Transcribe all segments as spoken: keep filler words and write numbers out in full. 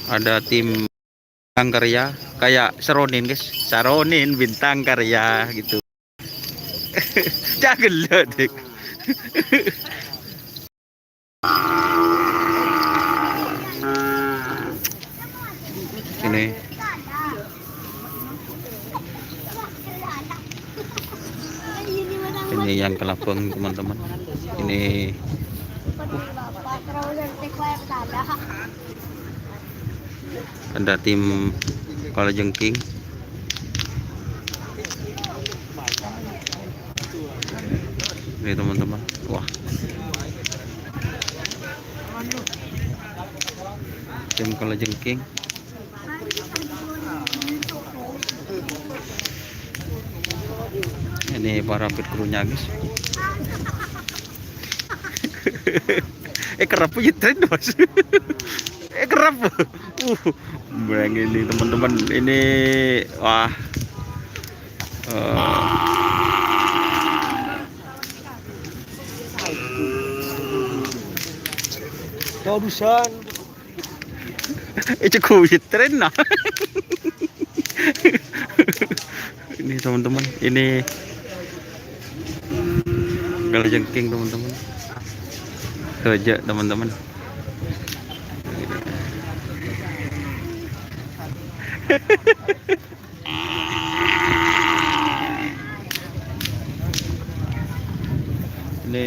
Ada tim Bintang Karya, kayak Saronin, guys. Saronin Bintang Karya gitu. Cagel, Dik. Ini. Ini yang kelabang, teman-teman. Ini ada tim Kalajengking. Ini, teman-teman. Wah. Tim Kalajengking. Ini para pit krunya, guys. Eh, kerap ya tren, Bos. Eh, kerap. Uh, bayangin ini, teman-teman. Ini, wah. Eh. Barusan. Eh, cukup ya tren, nah. Ini, teman-teman, ini Kalajengking, teman-teman. Kerja, teman-teman. Ini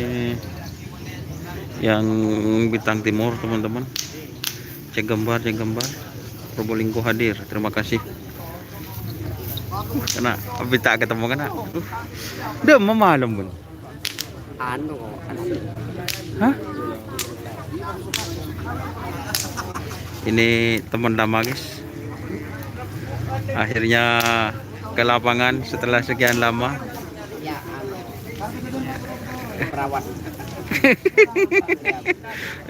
yang Bintang Timur, teman-teman. Cek gambar, cek gambar. Probolinggo hadir. Terima kasih. Kena kita ketemu kena. Udah mau malam pun. Anu, anu. Hah? Ini teman lama, guys. Akhirnya ke lapangan setelah sekian lama. Ya, anu. Perawat.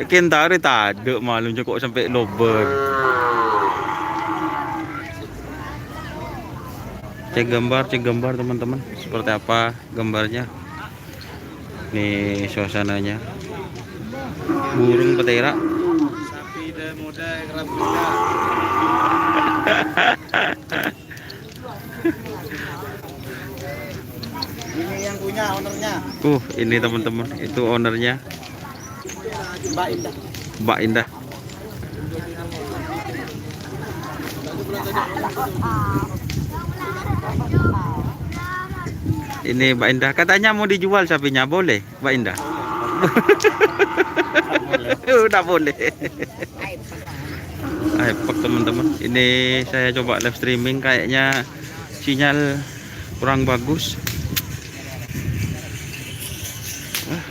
Kentari taduk malam cukup sampai lober. Cek gambar, cek gambar, teman-teman. Seperti apa gambarnya? Nih suasananya. Burung petera. Sapi dan muda, kerabu muda. Ini yang punya ownernya. Uh, ini, teman-teman, itu ownernya. Mbak Indah. Mbak Indah. Ini Mbak Indah, katanya mau dijual sapinya, boleh, Mbak Indah? Udah boleh. Ayo, teman-teman. Ini saya coba live streaming, kayaknya sinyal kurang bagus. Ah.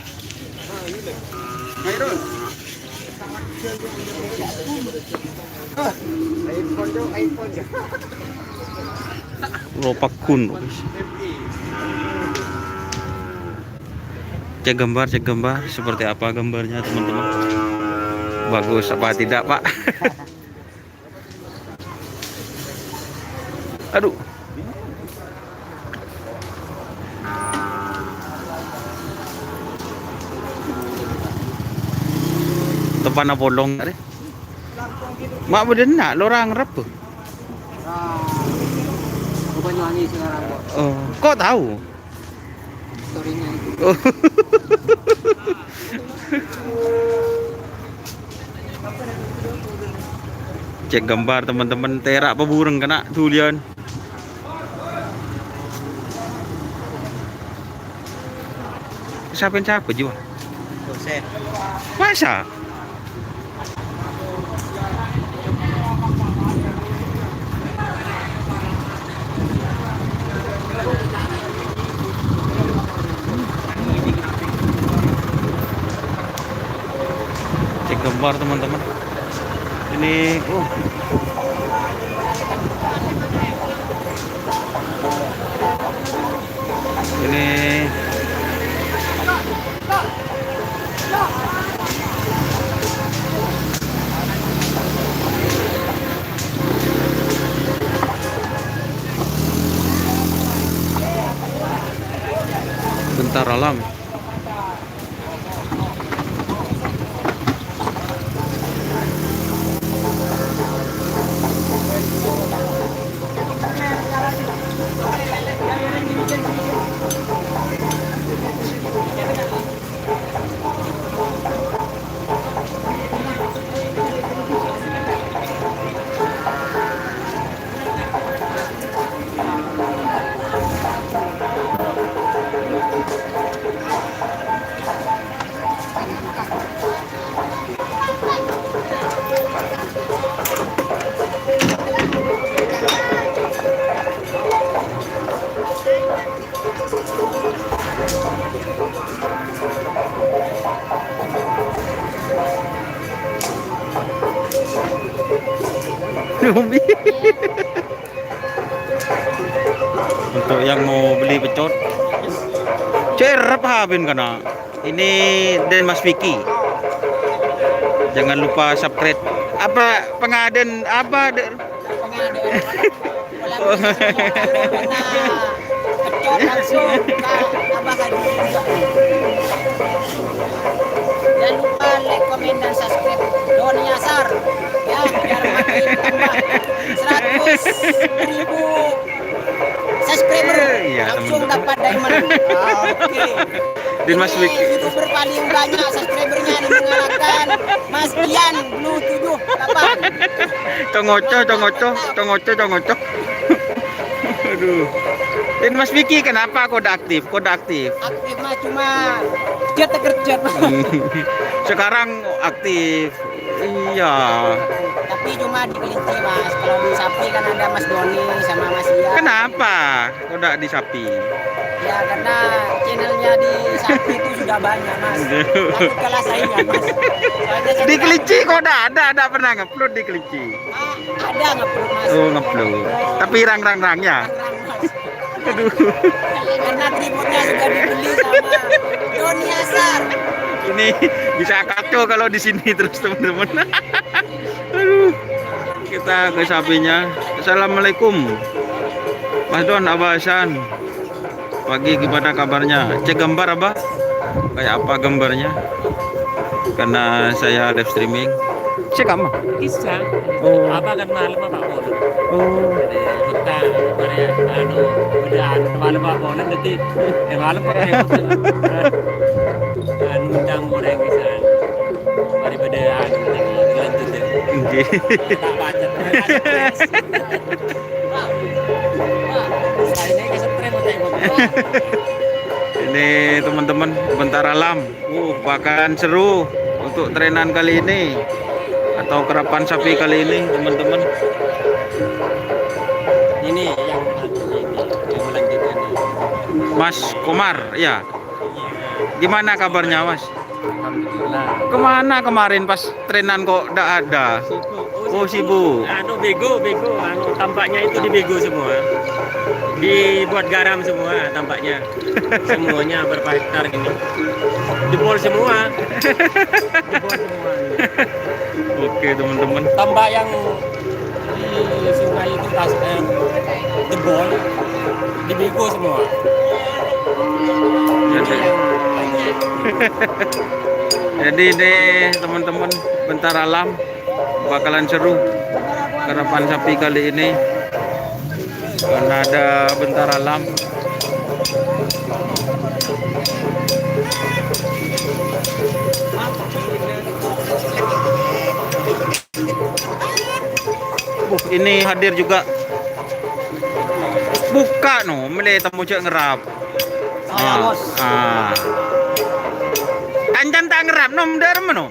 Lo pakun, guys. Cek gambar, cek gambar. Seperti apa gambarnya, teman-teman? Bagus apa tidak, Pak? Aduh. Tepana polong, are. Mak bedenna, lorang rep. Ah, Banyuwangi sekarang, Bos. Oh, kok tahu? Story-nya itu. Oh. Cek gambar, teman-teman, terak pabureng kena dulian. Siapa yang siapa juga? Dosen. Masa? Cek gambar, teman-teman. Ini, oh. Ini Bentar Alam. Untuk yang mau beli pecot, cerep habin kena. Ini Den Mas Vicky. Jangan lupa subscribe. Apa pengaden apa, De-, Pecot langsung ke Abah Haji. Jangan lupa like, komen, dan subscribe Doni Asar. Ya, biar makin tambah seratus ribu subscriber. Iya, langsung teman-teman. Dapat diamond. Ah, oke. Din Mas Ini Wiki. YouTuber paling banyak subscribernya nih, mengalahkan Mas Ian Blue tujuh delapan. Congoco, congoco, congoco, congoco. Aduh. Din Mas Wiki, kenapa kok udah aktif? Kok udah aktif? Aktif, Mas, cuma kerja kerja. Sekarang aktif. Iya. Tapi cuma di kelinci, Mas. Kalau di sapi kan ada Mas Doni sama Mas Ian. Kenapa? Kok ndak di sapi? Ya, karena channelnya di sapi itu sudah banyak, Mas. Takut kalah saingan, Mas. Soalnya saya Di kelinci kok ndak ada, ndak pernah ngupload di kelinci. Ah, ada ngupload, Mas. Oh, ngupload. Tapi rang-rang-rang ya? Rang-rang, Mas. Aduh. Karena tripodnya sudah dibeli sama Doni Asar. Ini bisa kacau kalau di sini terus, teman-teman. Aduh. Kita ke sapinya. Assalamualaikum. Mas Don, Abah Hasan. Pagi, gimana kabarnya? Cek gambar, Abah. Kayak apa gambarnya? Karena saya live streaming. Cek apa? Bisa. Oh. Apa kan malam apa pun? Oh. Jadi, kita, anu, udah anu, malam apa pun, jadi, eh, malam apa ya? Anu, undang orang bisa. Daripada anu, lagi lanjut ya. Nggih. Tak pacet. Ini, teman-teman, Bentara Lam. Uh, bakalan seru untuk trenan kali ini atau karapan sapi kali ini, teman-teman. Ini yang, yang melanjutkan. Mas Komar, ya. Gimana kabarnya, Mas? Alhamdulillah. Kemana kemarin pas trenan kok ndak ada? Sibuk. Oh, sibuk. Anu, bego, bego. Anu, tampaknya itu dibego semua. Dibuat garam semua tampaknya. Semuanya berapa hektar gini. Jebol semua. Jebol semua. Oke, teman-teman. Tambak yang di sungai itu pas, eh, jebol, dibego semua. Jadi, jadi ini, teman-teman, Bentara Lam bakalan seru karapan sapi kali ini karena ada Bentara Lam. Uh, ini hadir juga. Buka no, mele temu cek ngerap. Saya, ah, Bos. Ah. Kancan tak ngerap, nom, dari mana?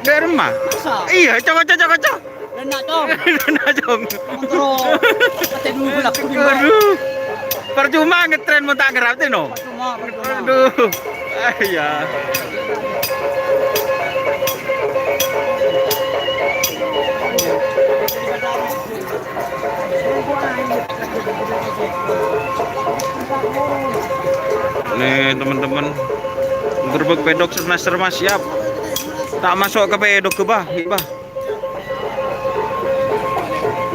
Dari rumah? Masa? Iya, coba, coba, coba, coba. Enak, Cong. Enak, Cong. Kontrol. Kata dulu, belakang. Aduh. Percuma ngetren mau tak ngerap, no? Percuma, percuma. Aduh. Ah, iya. Nih, teman-teman. Gerbek pedok sermas-sermas siap. Tak masuk ke pedok ke bah, bah.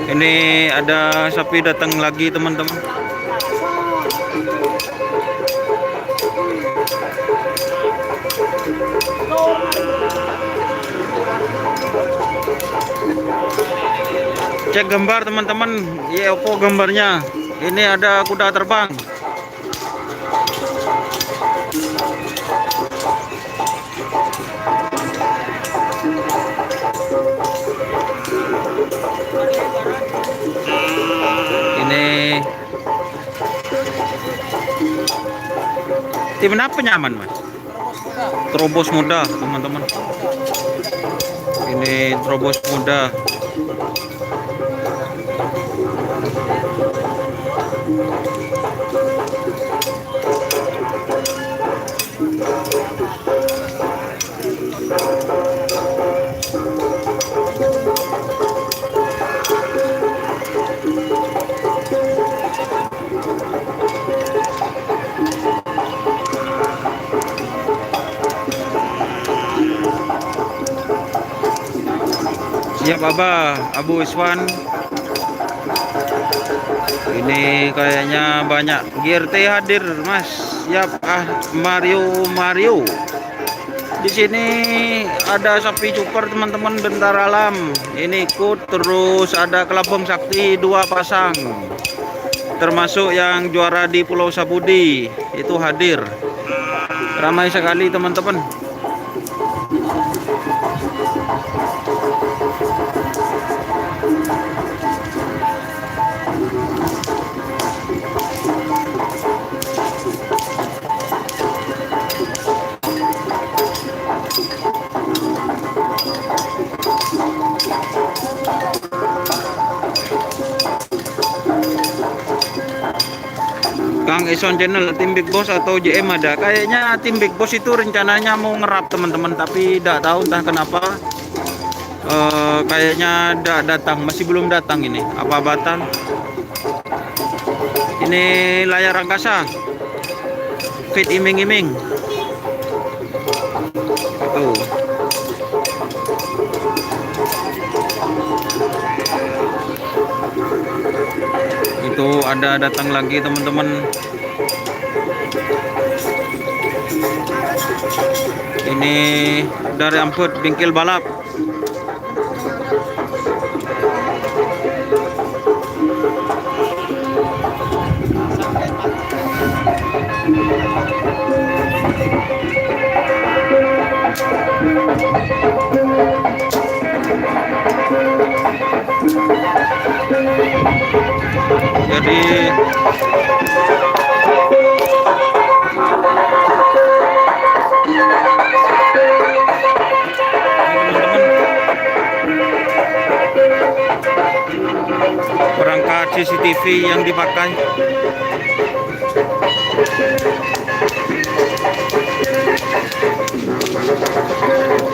Ini ada sapi datang lagi, teman-teman. Cek gambar, teman-teman. Iya, apa gambarnya? Ini ada kuda terbang. Ini tim apa nyaman, Mas? Terobos muda, teman-teman. Ini terobos muda. Siap, Abah, Abu Iswan. Ini kayaknya banyak. G R T hadir, Mas. Siap, ah, Mario, Mario. Di sini ada sapi cuper, teman-teman, Bentara Alam. Ini ikut, terus ada Kelabang Sakti dua pasang. Termasuk yang juara di Pulau Sapudi itu hadir. Ramai sekali, teman-teman. Kang Eson Channel, tim Big Boss atau J M ada? Kayaknya tim Big Boss itu rencananya mau ngerap, teman-teman, tapi nggak tahu entah kenapa, eh, kayaknya nggak datang, masih belum datang ini. Apa batal? Ini layar angkasa. Fit iming-iming. Tuh. Itu ada datang lagi, teman-teman. Ini dari Ambet, bengkel balap. Jadi, perangkat C C T V yang dipakai.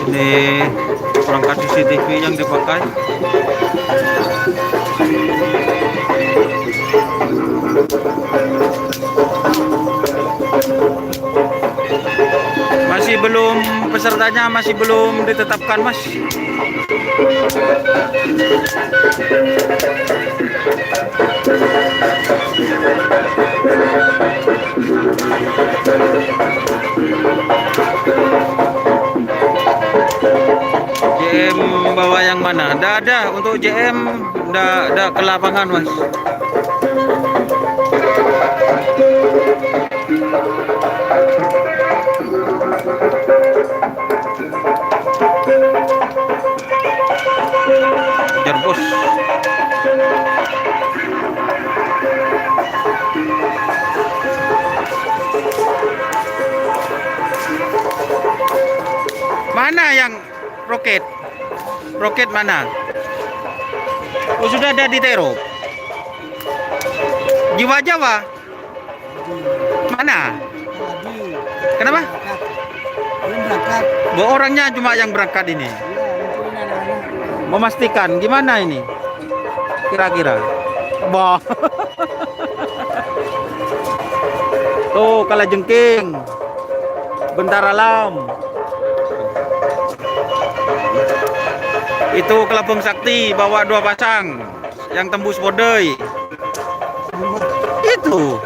Ini perangkat C C T V yang dipakai. Masih belum, pesertanya masih belum ditetapkan, Mas. J M bawa yang mana? Ndak ada, untuk J M ndak, ndak ke lapangan, Mas. Kejar, Bos. Mana yang roket? Roket mana? Oh, sudah ada di Tero. Jiwa Jawa? Mana? Kenapa? Belum berangkat. Bo, orangnya cuma yang berangkat ini. Iya, ngumpulin anak-anak. Memastikan gimana ini? Kira-kira. Boh. Tuh, kalajengking. Bentara Alam. Itu Kelabang Sakti bawa dua pasang. Yang tembus podoi. Itu.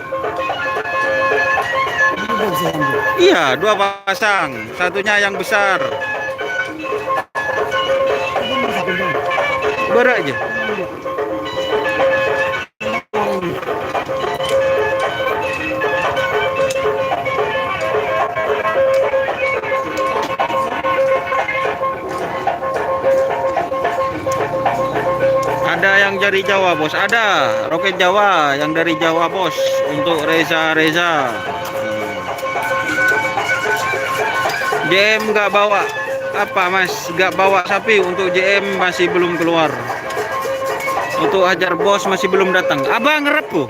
Iya, dua pasang. Satunya yang besar. Bara aja. Ada yang dari Jawa, Bos. Ada roket Jawa yang dari Jawa, Bos. Untuk Reza, Reza. J M nggak bawa apa, Mas? Nggak bawa sapi untuk J M, masih belum keluar. Untuk Hajar Bos masih belum datang. Abang ngerep, Bu.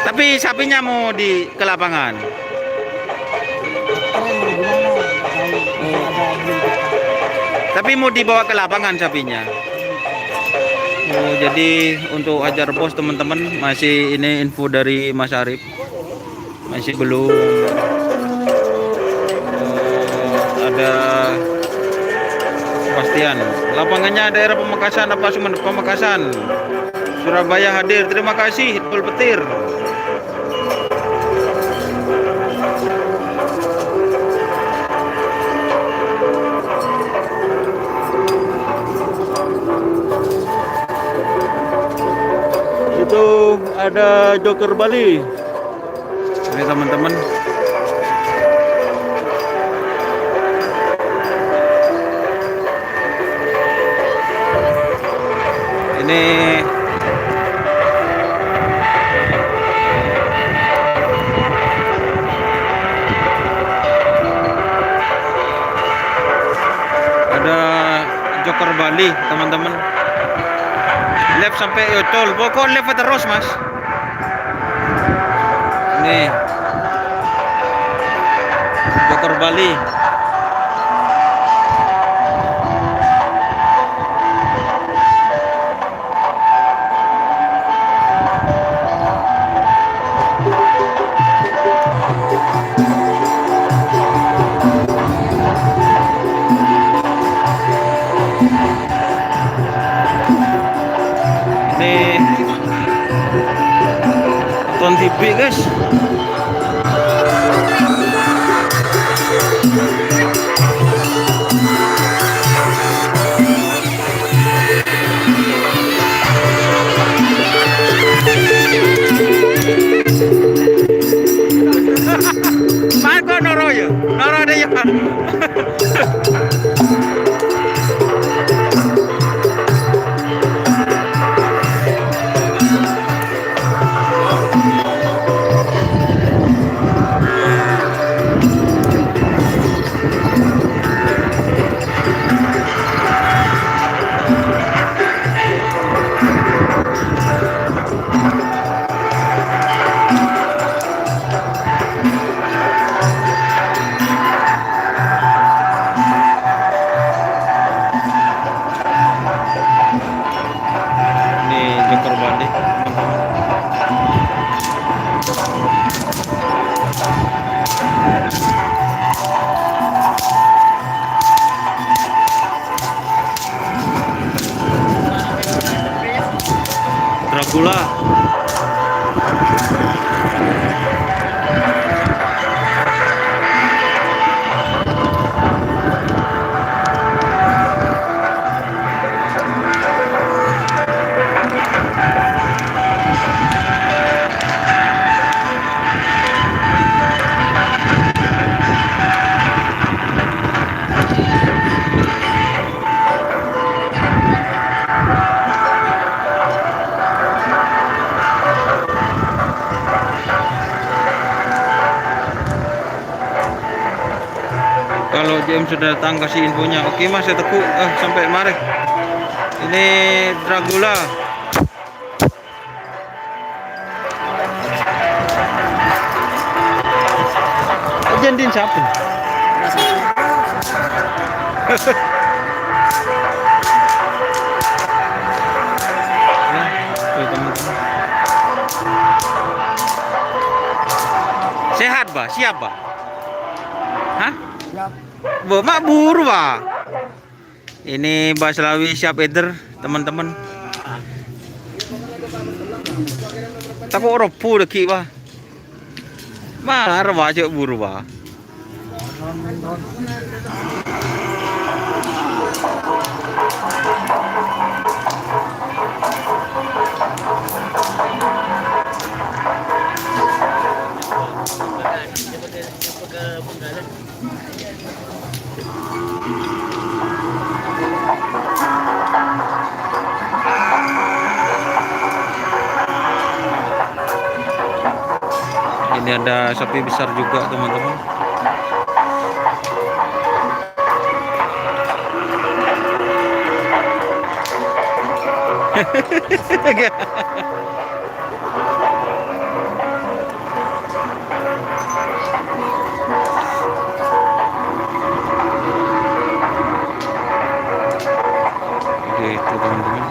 Tapi sapinya mau di, ke lapangan. Tapi mau dibawa ke lapangan sapinya. Oh, jadi untuk Hajar Bos, teman-teman, masih ini info dari Mas Arif. Masih belum. Eh, ada Tian. Lapangannya daerah Pamekasan, apa Sumenep, Pamekasan. Surabaya hadir. Terima kasih, Dul Petir. Itu ada Joker Bali. Ini, teman-teman. Ini ada Joker Bali, teman-teman. Live sampai Yocol. Pokok live terus, Mas. Nih. Joker Bali. Ini nonton T V, guys. Marco noro ya, noro ada ya. Ini Joker Bali. Dracula. Kalau J M sudah datang, kasih infonya. Oke, Mas, saya Teguh. Eh, sampai mari. Ini Dracula. Ajan din siapa? Ya, tuh, teman-teman. Sehat, Bah? Siap, Bah? Hah? Siap. Bo, mak buru, Bah. Ini Bah Slawi siap eder, teman-teman. Tako' robo lagi, Bah. Mar, Bah, cek buru, Bah. Ini ada sapi besar juga, teman-teman. Oke, itu, teman-teman.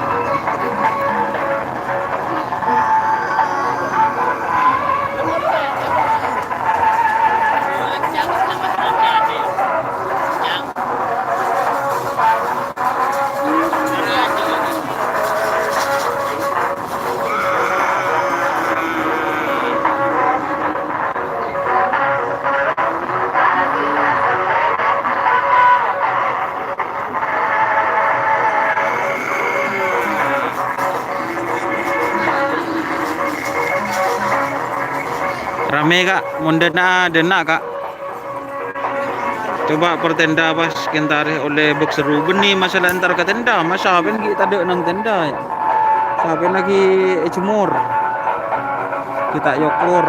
Mè', Ka', mon dâ'-, dâ'-, Ka'. Coba' per tenda pas kèng tarè ollè bâk serru. Bânnè masalah entar ka tenda, masa bân ghi' tadâ' neng tenda, ya. Sabâna ghi' èjemur. Ghi' ta' èokor.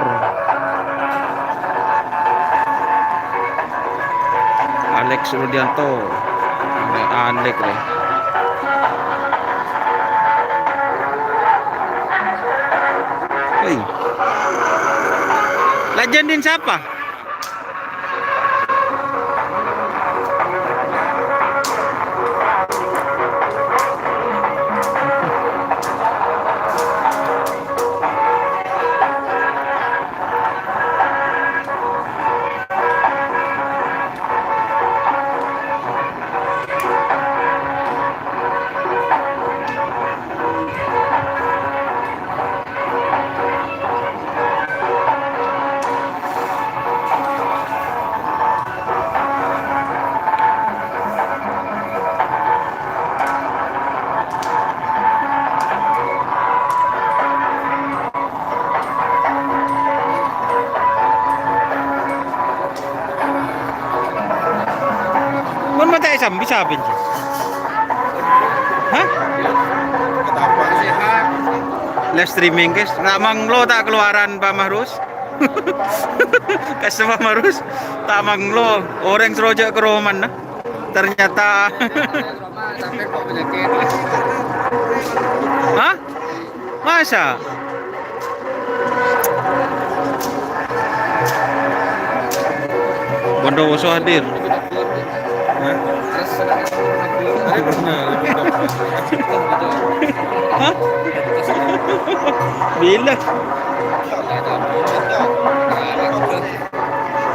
Alex Rudianto. Alex, ya. Hei. Lajân din sapa? Mon matè sam-, bisa apa ini? Hah? Live streaming, guys. Nggak manglo ta' keluaran, Pak Mahrus. Kasih Pak Mahrus, ta' manglo. Orang seroja ke roman, nah. Ternyata. Hah? Masa? Bondowoso hadir. Hah? Bila?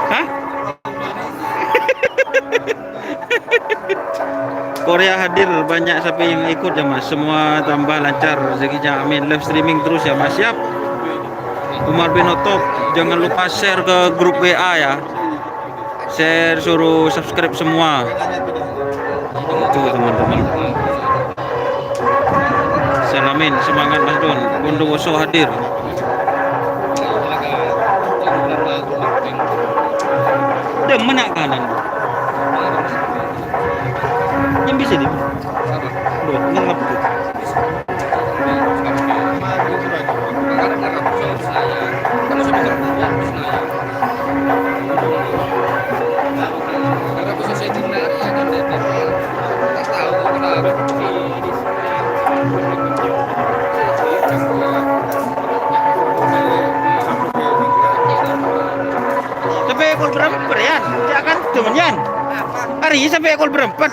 Hah? Korea hadir, banyak sapi yang ikut, ya, Mas. Semua tambah lancar rezekinya. Amin. Live streaming terus, ya, Mas. Siap. Umar bin Khattab, jangan lupa share ke grup W A, ya. Share, suruh subscribe semua. Itu, teman-teman. Salamin, semangat, Mas Don. Bondowoso hadir. Dâ' mana kanan? Yang bisa di. Loh, ini ngapa tuh? Sampè' kol bârâmpa, Yan? Jhâ' kan, cuman, Yan. Arèya sampè' kol bârâmpa.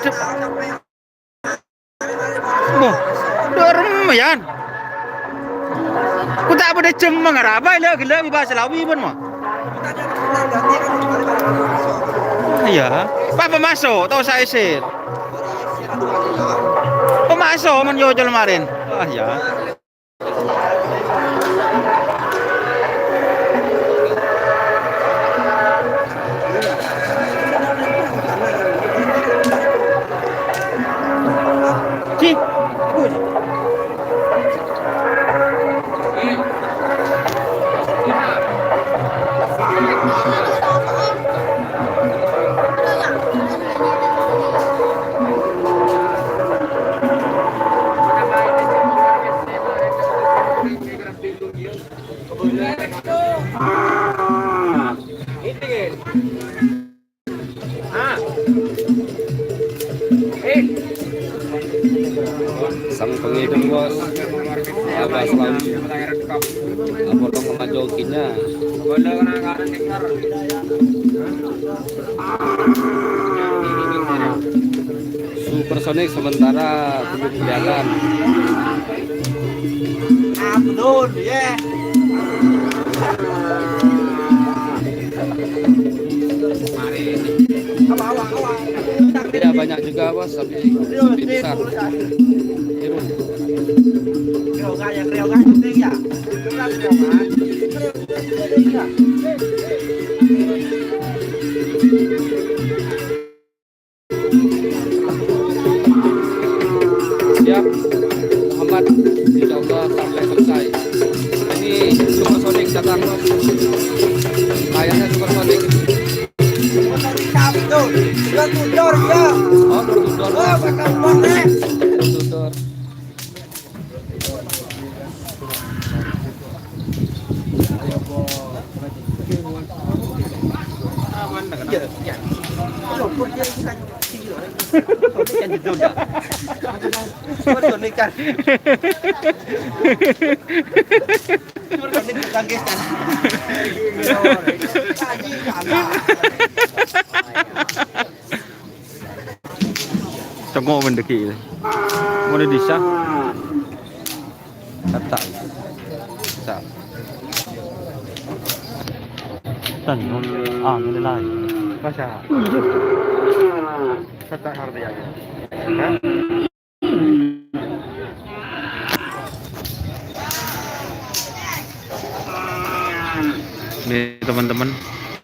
Boh, dâ' remma, Yan. Ku ta' bâdâ jemma ngarapa, ghellâ', ghellâ' bi' bâ' salawi bân, ma. Iyâ, pa-, pamaso', ta' osa èsèr. Pamaso' mon nyocol marèn. Ah, iyâ. Ci. Sang pangèdhing, Bos. Abas lagi. Apa dong kemajokinya? Supersonic sementara belum kelihatan. Abdul, ya. Ya, banyak juga, Bos, tapi lebih besar. Biru. Siap, Muhammad. Insya Allah sampai selesai. Ini Supersonic datang, Bos. Tengok benda ki. Mulai disa. Kata. Sa. Tengok. Ah, ini lain. Masa. Kata harus ya. Nih, teman-teman.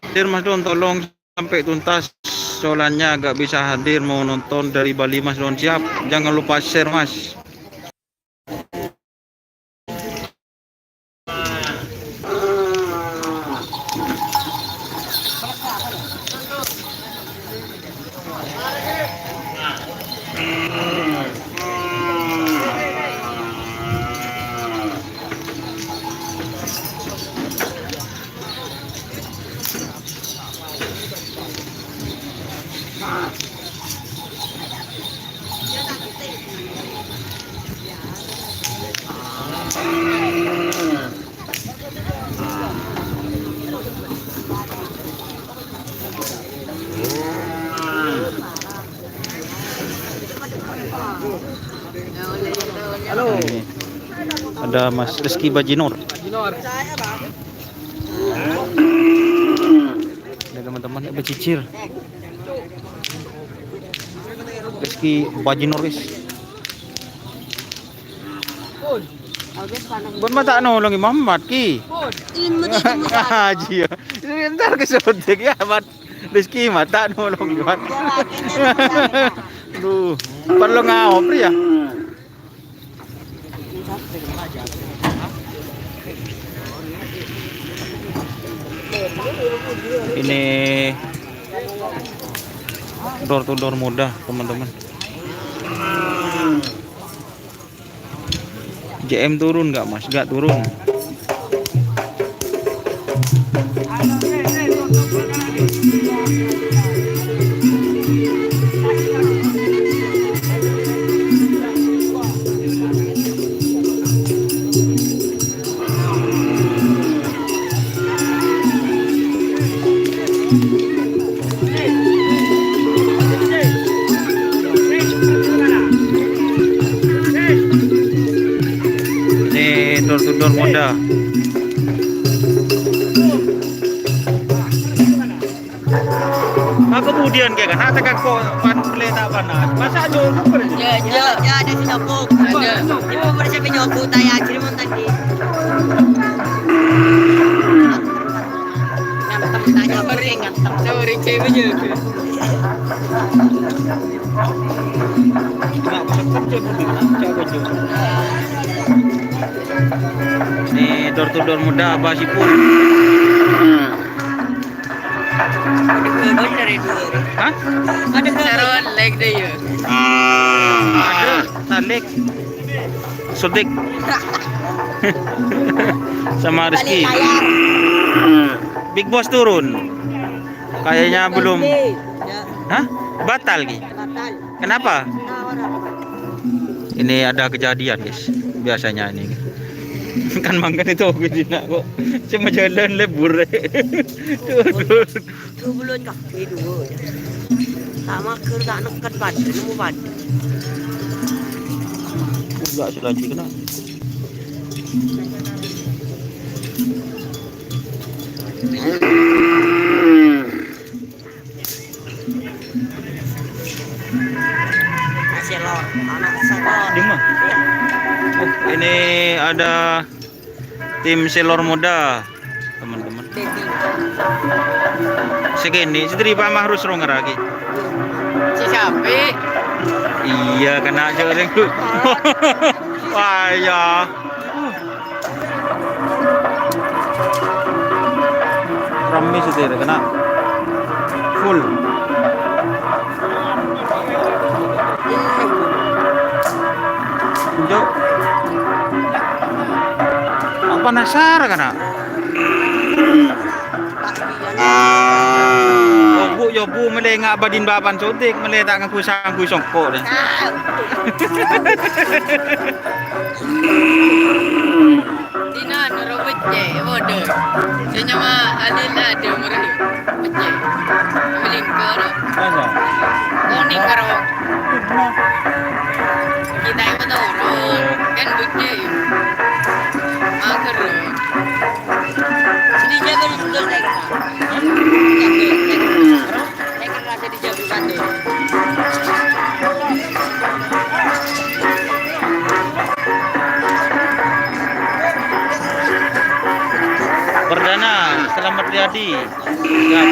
Hadir, Mas Don, tolong sampai tuntas. Soalnya nggak bisa hadir, mau nonton dari Bali, Mas Don. Siap. Jangan lupa share, Mas. Halo. Ada Mas Rizky Bajinor. Ini teman-teman, ini becicir. Rizky Bajinor, guys. Bun mata nolong Imam Mat ki. Haji ya. Entar ke Sodik ya, Mat. Rizky mata nolong Imam Mat. Duh, perlu ngawur ya. Ini door to door Moda, teman-teman. J M turun nggak, Mas? Nggak turun. Ini door to door Moda. Nah, kemudian kayak kan, ada kan kok pan peleta panas. Masa jauh super ini? Ya, ya, ya, ada si nyokok. Ada. Ibu bersiap nyokok, tanya, jadi mau tadi. Ngantem tanya beri, ngantem. Sorry, cewek aja. Ini door to door Moda, apa sih pun? Ada gagal dari dua. Hah? Ada gagal. Sarolek deh ya. Ada Salik. Sodik. Sama Rizky. Balik layar. Big Boss turun. Kayaknya belum. Ya. Hah? Batal ki? Batal. Kenapa? Nah, orang. Ini ada kejadian, guys. Biasanya ini. Kan mangkana itu aku Cina kok. Cuma jalan lebur. Tuh, tuh. Duh, bulan kaki dua. Tak mager, tak neket, pada nemu pada. Enggak sih lagi kena. Selor, anak selor. Di mana? Oh, ini ada tim Selor Moda, teman-teman. Segini, istri Pak Mahrus rong lagi. Si Sapi. Iya, kena aja. Wah, ya. Rame setir kena full. Cok. Apa nasar kena? Oh, Bu, Cobu mele nga' badin bapan sodik, mele ta' nganggu sanggu songko' deh. Dina noro becce', bodoh. Senyuma Halil ada muru becce'. Melingkar. Masa? Koning karo. Kita yang betul. Kan becce'. Mager. Sini jaga dulu, naik. Perdana, Selamat Riyadi. Siap.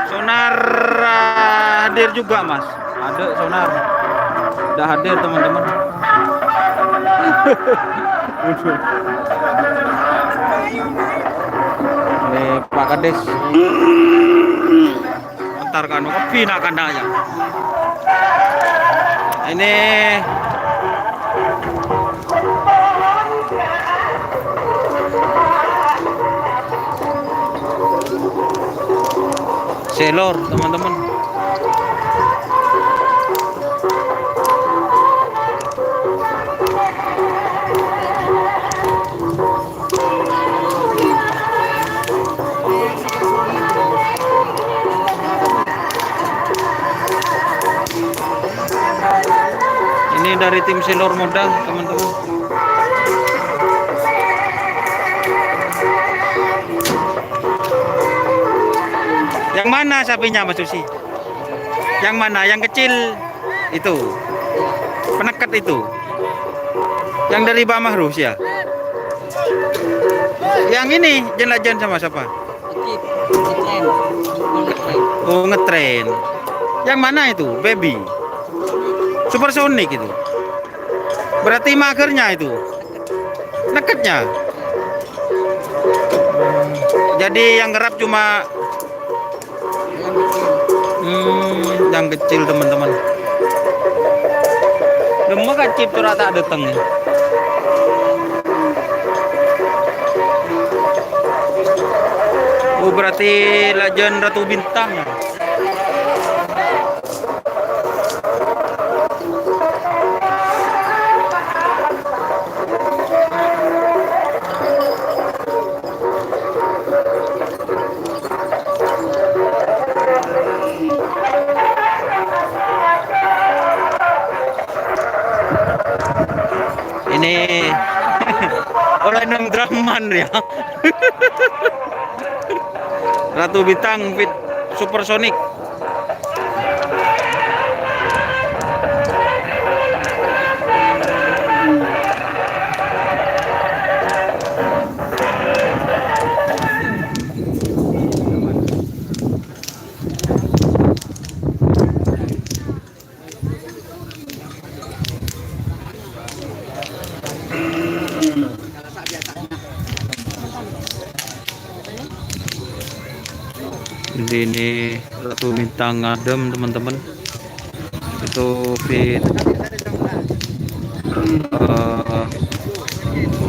Sonar, ah, hadir juga, Mas. Ada Sonar. Udah hadir, teman-teman. Waduh. Ini Pak Kades. Entar kan, kopi nak kandang ya. Ini selor, teman-teman. Ini dari tim Selor Muda, teman-teman. Yang mana sapinya, Mas Susi? Yang mana? Yang kecil itu. Peneket itu. Yang dari Bang Mahrus ya. Yang ini, jen-lajen sama siapa? Oh, ngetren. Yang mana itu? Baby. Supersonic itu. Berarti magernya itu. Neketnya. Jadi yang ngerap cuma, hmm, yang kecil, teman-teman. Lemma kacip tu rata dateng. Oh, berarti lajan Ratu Bintang. Ini orang nang draman ya. Ratu Bintang feat Supersonic. Jadi ini Ratu Bintang ngadem, teman-teman. Itu feat, eh,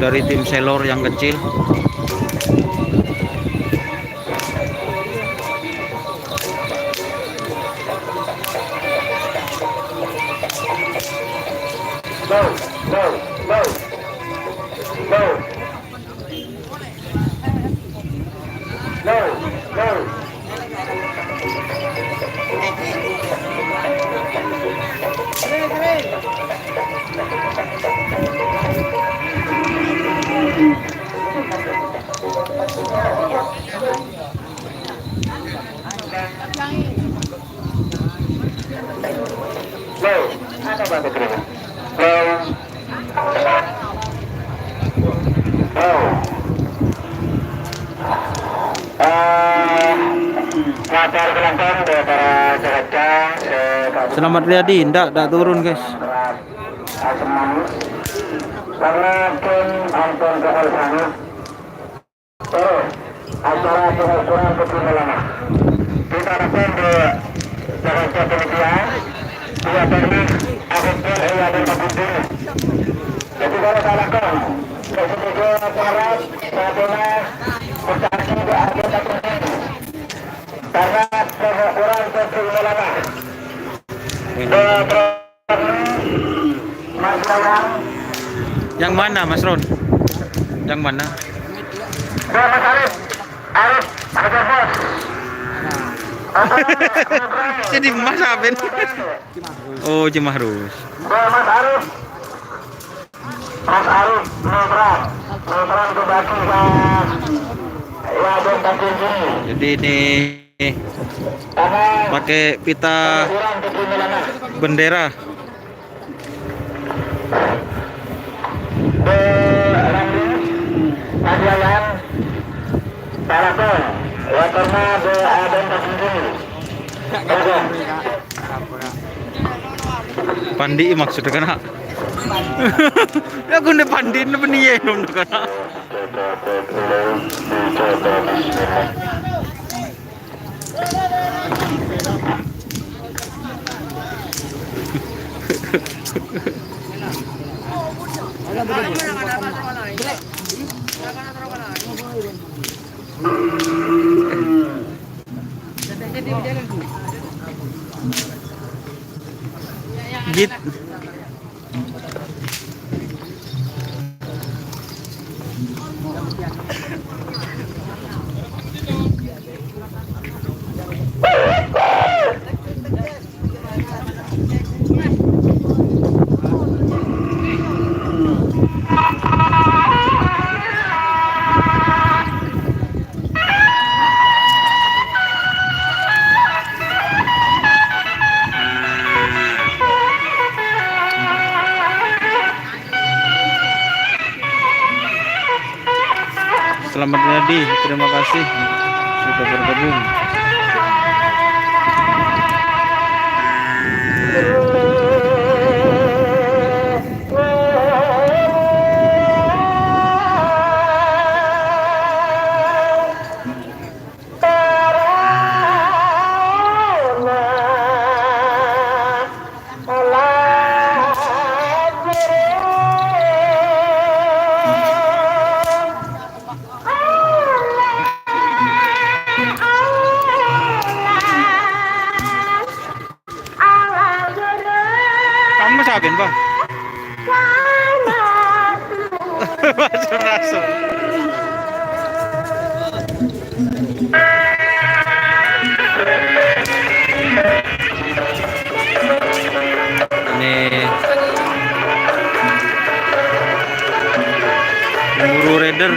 dari tim Selor yang kecil. Selamat Riyadi, ndak, ndak turun, guys. Karena pun ampun ke sana. Terus, acara pengukuran kesimpulannya. Kita harapkan di Jakarta demikian, tidak pernah ada pun yang ada pemimpin. Jadi kalau salahkan, ketika para satunya bersaksi di akhir satu karena pengukuran Yang mana, Mas Ron? Yang mana? Jadi Mas Aben. Oh, Cimahrus. Mas Arif, Mas Arif, Nurul, Nurul kembali ke Wadon Tanjung Kiri. Jadi ini pakai pita bendera. Di Ramli, Padialan, Paraton, Waterna, di Wadon Tanjung Kiri. Pandi maksudnya kana'. Ya, ghun pandi napa niye nom kana'. Git. Selamat Riyadi, terima kasih sudah bergabung. Kamu saben, Bang? Masuk, masuk. Ini Guru Raider.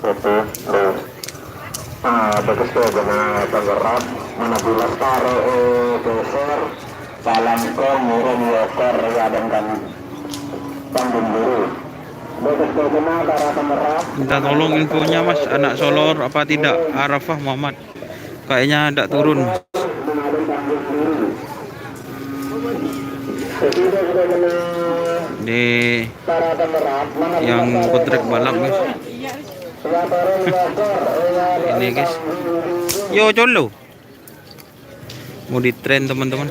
Oke, terus. Ah, bagus tuh, guna penggerak, mana bilas taruh, eh, geser, salam ke Murung Yoker, ya, dan kan, Tanjung Biru. Bagus tuh, guna para penggerak. Minta tolong infonya, Mas, anak Solor apa tidak? Arafah Muhammad. Kayaknya tidak turun, Mas. Di yang kontrak balap, guys. Ini, guys. Yo, colo. Mau di-train, teman-teman.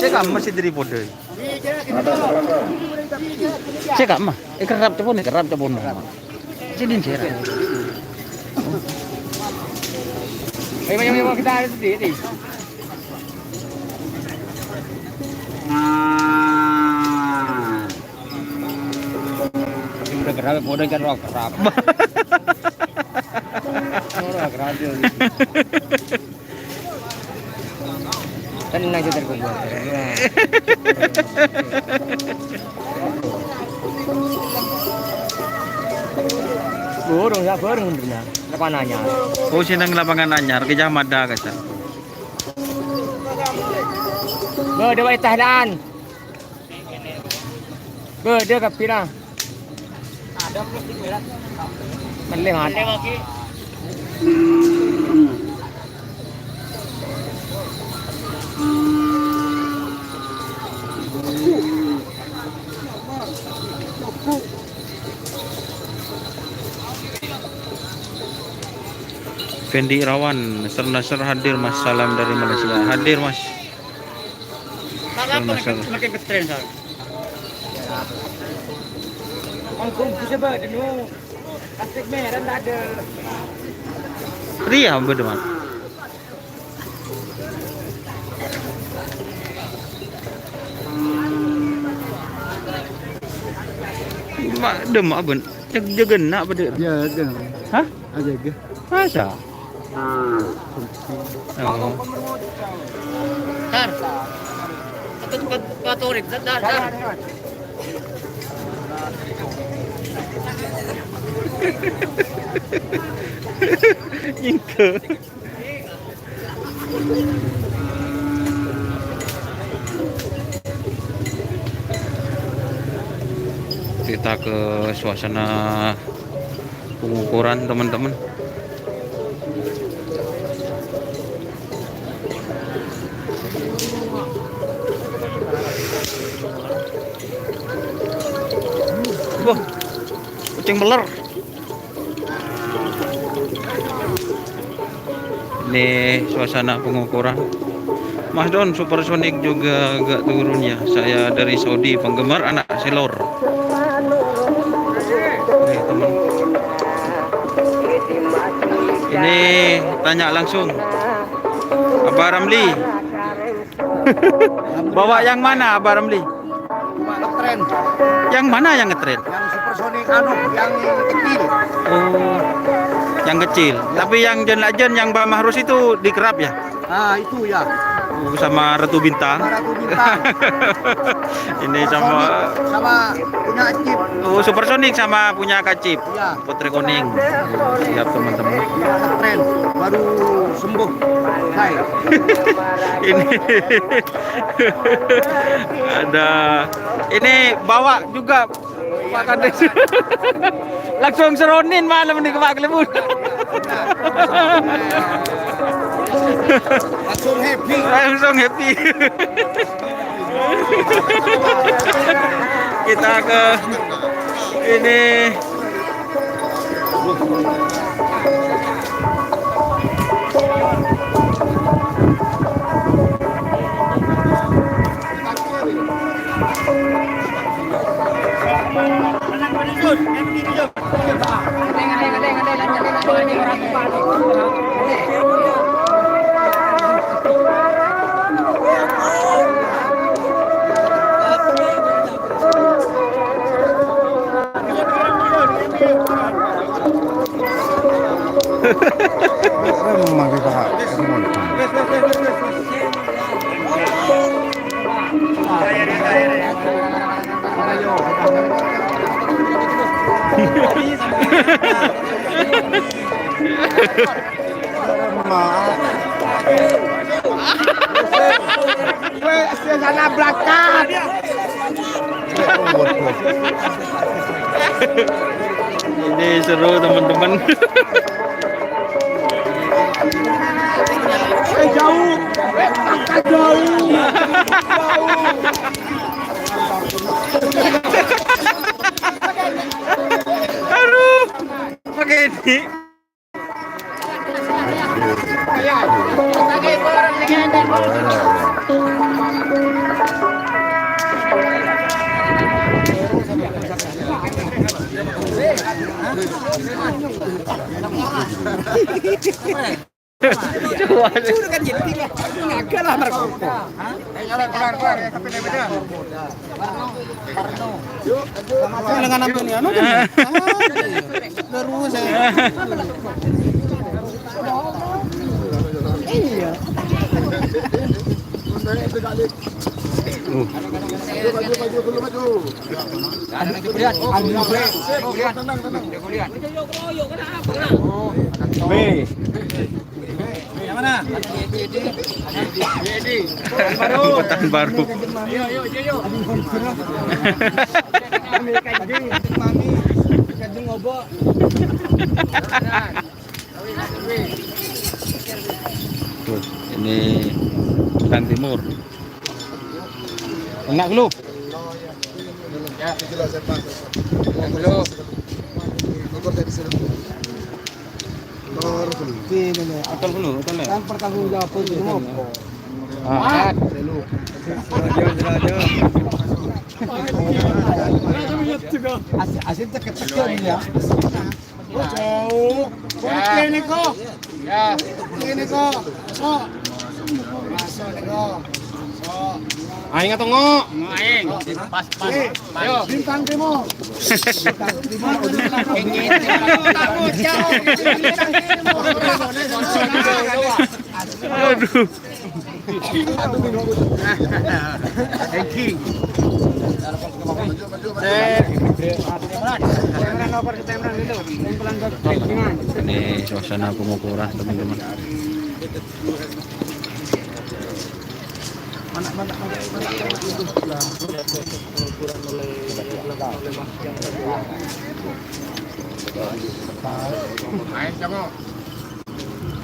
Cè' kamma sè dhâri poḍâ. Cè' kamma. Eh, kerrap cepon, kerrap cepon. Sini, sini. Ayo, ayo, ayo, kita ada sedikit nih. Nah. Udah kerap, udah kan roh kerap. Roh kerap dia. Tenang aja, terkubur. Burung, ya, burung bener. Apa nanya? Oh, sini lapangan anyar, Kecamatan Mada, Kasan. Bâḍâ wae tahan. Bâḍâ kabbhi, nah. Mellè, Mat. Fendi Irawan, Sernasar hadir, Mas. Salam dari Malaysia. Hadir, Mas. Salam, Mas. Makin, makin ke tren, Sar. Panggung bisa, Pak, dulu. Plastik merah nggak ada. Ria, betul, Mas. Ma-, dem, apa? Jag-, jaga nak apa, Dek? Ya, ada. Hah? Ada, ada. Masa? Oh. Tar. Patut, pat-, paturit, tar, tar, tar. Nyingko. Kita ke suasana pengukuran, teman-teman. Wah, kucing meler. Ini suasana pengukuran. Mas Don, Supersonic juga agak turun ya. Saya dari Saudi, penggemar anak selor. Nih, teman. Ini tanya langsung. Abah Ramli. Bawa yang mana, Abah Ramli? Pak, ngetren. Yang mana yang ngetren? Yang Supersonic, anu, yang kecil. Oh, yang kecil. Ya. Tapi yang Jen Lajen, yang Mbah Mahrus itu dikerap ya? Ah, itu ya. Oh, sama Ratu Bintang. Sama Ratu Bintang. Ini sama Supersonic, sama punya Acip. Oh, Supersonic sama punya Kacip. Iya. Putri Kuning. Siap, teman-teman. Ngetren, baru sembuh. Hai. Ini ada, ini bawa juga Pak Kades. Langsung seronin malam ini ke Pak Kelebun. Langsung happy. Langsung happy. Kita ke ini. Wes, ya sana berangkat. Ini seru, teman-teman. Eh, jauh. Eh, jauh. Jauh. Dengan Antonio, anu, terus, eh. Iya. Yang mana? Pekan Baru. Ayo, ayo, ayo, ayo. Kanjeng Mami, Kanjeng Obo. Tuh, ini Hutan Timur. Enak dulu. Ya, dulu. Atur dulu, atur dulu. Kan pertanggung jawaban itu apa? Ah. Asin, asin cekek-cekek ya. Oh, jauh. Boleh kene kok. Ya. Kene kok. Sok. Masuk kok. Sok. Aing atau ngok? Aing. Pas, pas. Eh, pas. Ayo. Bintang Timur. Bintang Timur. Aduh. Hengki. Ini suasana pengukuran, teman-teman. Ayo, kamu.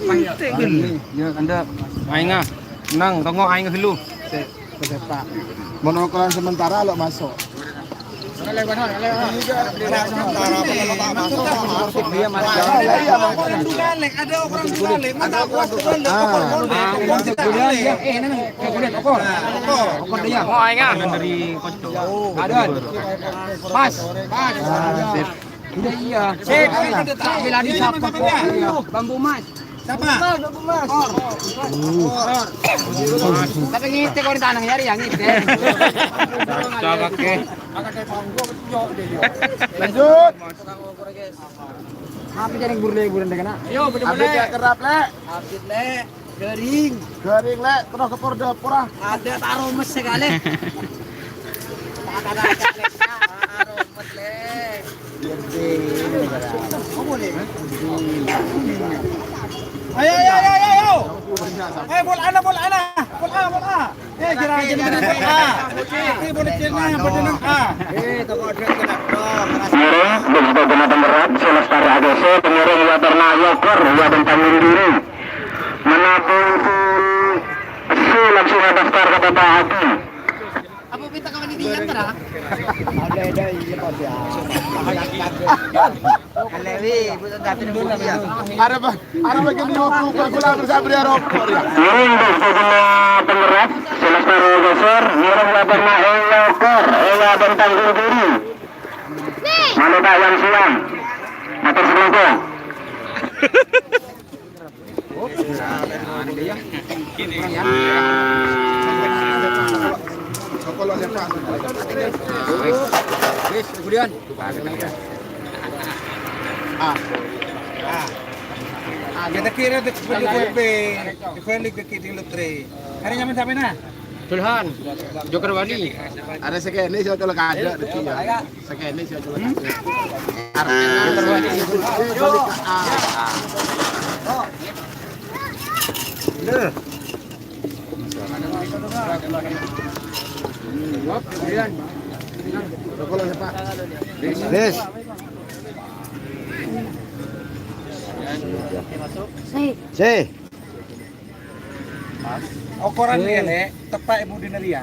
Ente gel. Ya, anda. Aing'a. Nang, tongo aing'a dulu. Sik, pesepak. Mon ukuran sementara lo masuk. Sementara, kalau tak masuk, tak masuk. Dia masuk. Iya, iya, makanya. Ada ukuran dua lek, ada ukuran dua lek. Ah, ini kuliah, ya. Eh, ini, ini, kuliah, okor. Okor dia. Oh, aing'a. Dari Koco. Ada. Pas. Pas. Ah, sip. Iya, iya. Eh, tapi tidak tahu. Bela di siapa? Bambu Mas. Siapa? Bambu Mas. Kor. Kor. Tapi ngite kok di tanah nyari yang ngite. Salah ke. Lanjut. Apa jadi burle-burle dengan? Ayo, boleh. Update ya, kerap, Lek. Update, Lek. Garing. Garing, Lek, terus ke Polda, pura. Ada taruh mes sekali. Taruh mes, Lek. Ayo, ayo, ayo, ayo, ayo. Eh, bola ana, bola ana. Bola A, bola A. Eh, kira aja nih, bola A. Eh, bola Cina, bola Cina A. Ngiring, begitu kena penggerak, Selestari A G C, pengiring ya pernah yoker, ya bentang diri. Menabung si langsung daftar ke Bapak Haji. Apa minta ke panitia, Kak? Ada, ada, iya, Pak, ya. Kalewi, Bu, datang dulu, ya. Ada, Pak. Ada bagian dua puluh, Pak, gula bersama dia rokok, ya. Ini untuk kena penggerak, Selestari geser, ngiring lapangan Ewa Kor, Ewa bentang diri. Mana Pak yang siang? Matur suwun, Pak. Wis, kemudian. Ah. Ah. Ah, kita kira di, di F B, di Felix di Kiding Lutri. Hari nyaman sampai nah? Dulhan, Joker Wali. Ada sekene sih, kalau kada, Deki, ya. Sakene sih, coba. Wis. Sih. Okoran ya, Lek, tepak ibu di Neria.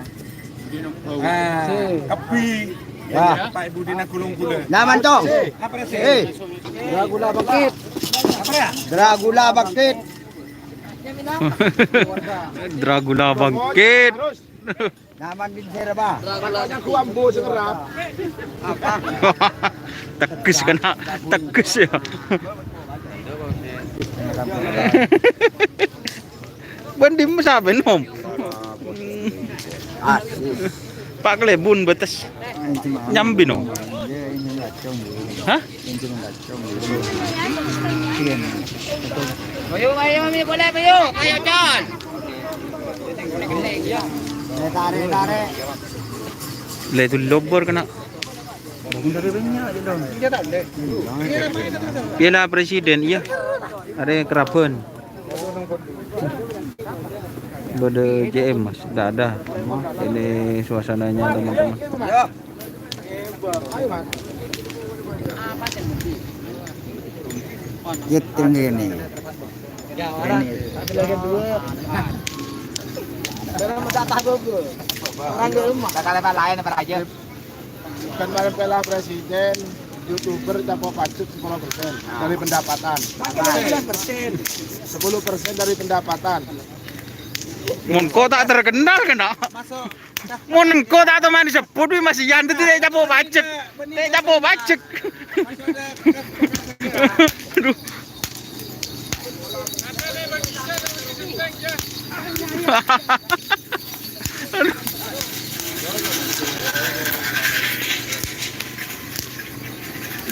Ah, kebi. Wah. Pak Ibu Dina Gulung Gula. Nah, mantong. Eh. Dragula bangkit. Dragula bangkit. Dragula bangkit. Nyaman din sera, Bah. Teges kena, teges ya. Bân dhimma sampèyan, Om? Pak Kalèbun bâtes. Nyambi, no? Hah? Ayo, ayo, Mi, boleh, ayo. Ayo, Con. Tarik, tarik. Lè, itu lobor kena. Piala Presiden, iya. Arè Kerabân. Bâdâ J M, Mas. Nggak ada. Ini suasananya, teman-teman. Gitu ini. Ini. Orang di rumah. Kakak lain apa aja? Kan kemarin Piala Presiden, YouTuber capo pajek sepuluh persen dari pendapatan. Sepuluh persen dari pendapatan. Mon engko' ta' terkenal kena. Mon engko' ta' teman disebut, wi, Mas Ian, dadi ta' capo pajek. Ta' capo pajek. Aduh.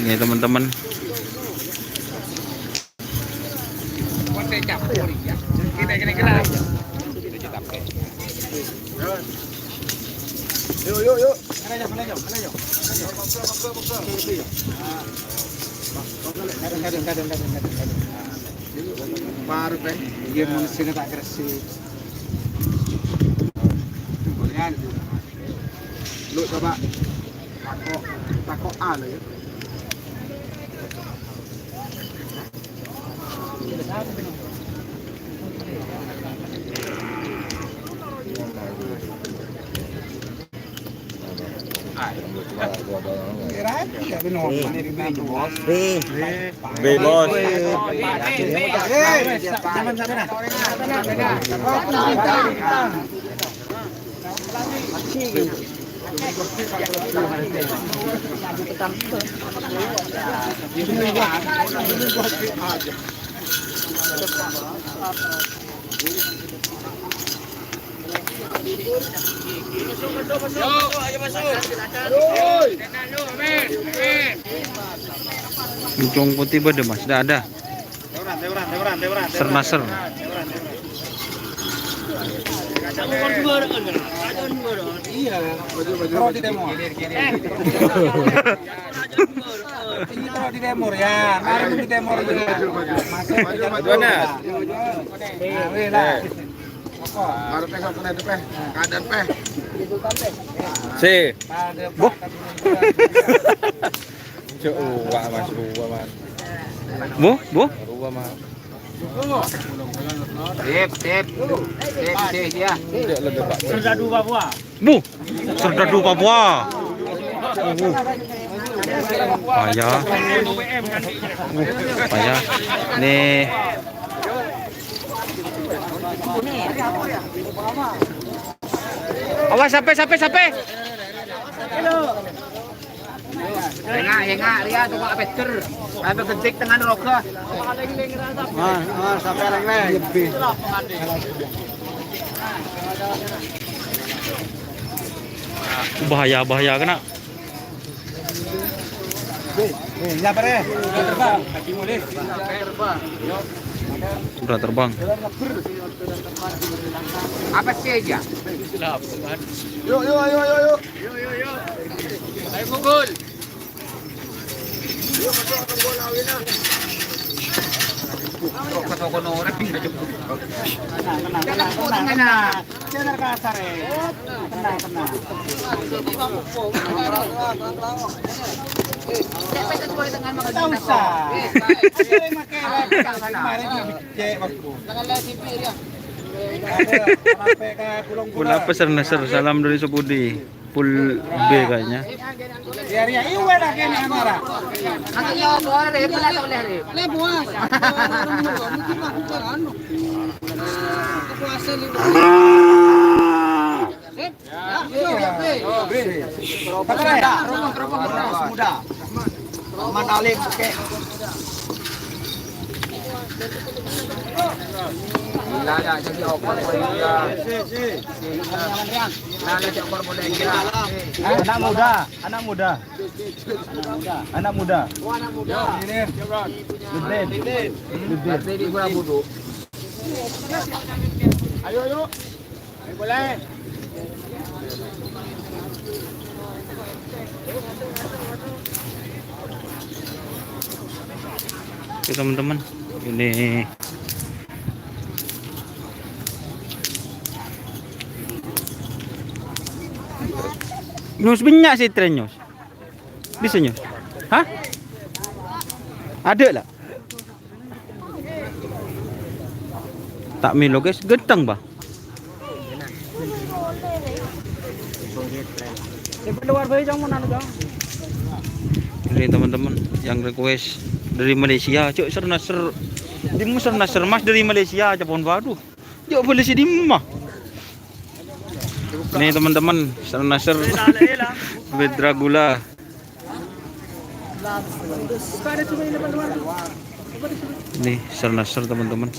Ini, teman-teman. Yuk, yuk, yuk. Baru, Pak. Iya, manusia tak kerasi. Lu coba tako', tako' anu ya. Bos. Incong Putih bâdâ, Mas? Ndak ada. Ser-naser. Iya. Roti Timor. Ini roti Timor ya. Mari di Timor ya. Masuk ke Jakarta. Nah, weh lah. Baru tengok kena itu, Peh. Keadaan, Peh. Si. Boh. Cuk, uwa, Mas, uwa, Mas. Boh, boh. Uwa, Mas. Sip, sip. Sip, sip, ya. Tidak lebih, Pak. Serdadu Papua. Buh, Serdadu Papua. Uh, payah. Uh, payah. Nih. Awas, sampai, sampai, sampai. Enga', enga', rèya toko' apèter. Ayo gedik tengan roga. Ah, ah, sampai rèng, rèng. Bahaya, bahaya kena. Eh, eh, ya, Pak, eh. Terbang. Udah terbang. Apa sih aja? Yuk, yuk, ayo, ayo, ayo. Ayo, Gugul. Tenang, tenang, tenang, tenang. Jangan kasar, eh. Tenang, tenang. Tidak usah. Kemarin dia cek waktu. Ada, sampai ke Kulon Pula Pula. Peser neser, salam dari Sopudi. Full B kayaknya. Anak muda, anak muda. Anak muda. Gede. Gede. Ayo, ayo. Ayo, boleh. Oke, teman-teman, ini Nyus, bânnya' sè trèn, Nyus. Bisa, Nyus? Hah? Ada lah. Tak milo, guys, ganteng, bah. Ini teman-teman yang request dari Malaysia, cuk, Sernasr. Di Sernasr, Mas, dari Malaysia, capon, waduh. Cuk, boleh sini mah. Nih, teman-teman, Sernasr. Bed Dragula. Ini Sernasr, teman-teman.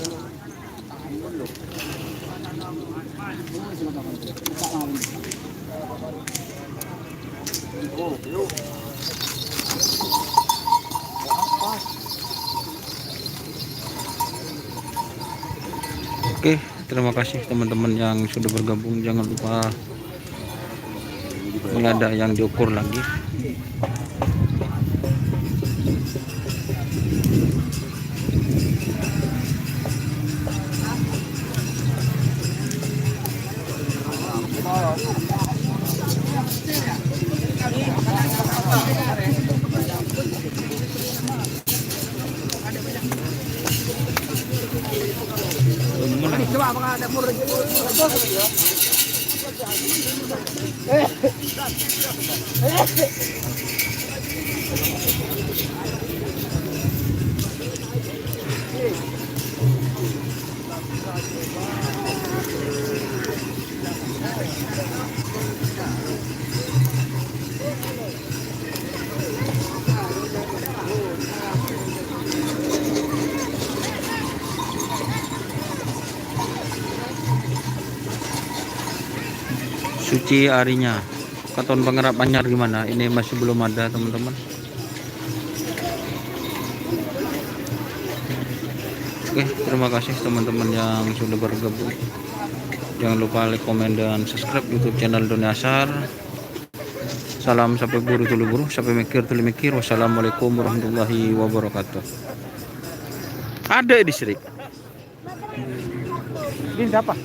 Oke, terima kasih teman-teman yang sudah bergabung. Jangan lupa ini ada yang diukur lagi. Suci arinya. Katon pangarep anyar gimana? Ini masih belum ada, teman-teman. Oke, terima kasih teman-teman yang sudah bergabung. Jangan lupa like, komen, dan subscribe YouTube channel Doni Asar. Salam sampè buru tulu buru, sampè mèkkèr tulu mèkkèr. Wassalamualaikum warahmatullahi wabarakatuh. Ada di Sri. Din siapa?